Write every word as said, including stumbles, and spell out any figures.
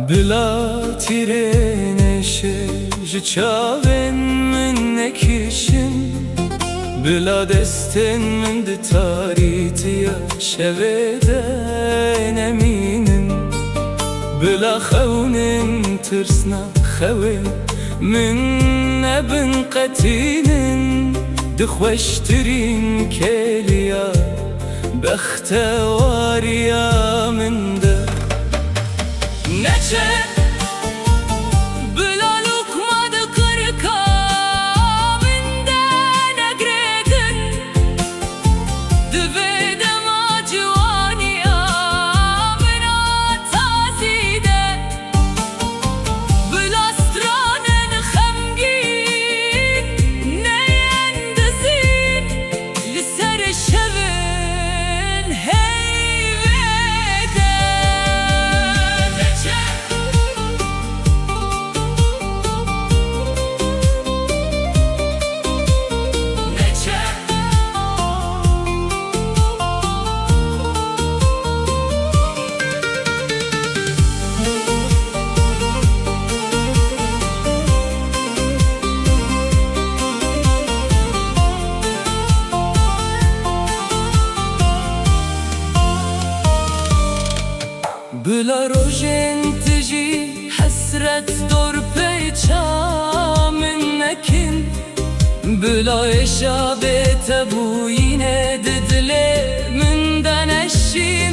Bila tîrên êşê ji çavên min nekişin, bila destên min di tarîtiya şevê de nemînin, bila xewnên tirsna xewên min nebin qetînin, di xweştirîn kêliya bextewariya min de. Neçe bila lûkma di qirka min de negirêdin, di vê dema ciwaniya min a tazî de. Bila stranên xemgîn neyên dizîn, li ser şevên heyvê de neçe, neçe. Bila rojên tijî hesret dorpêça min nekin, bila êşa bêtebûyînê di dilê min de neşîn.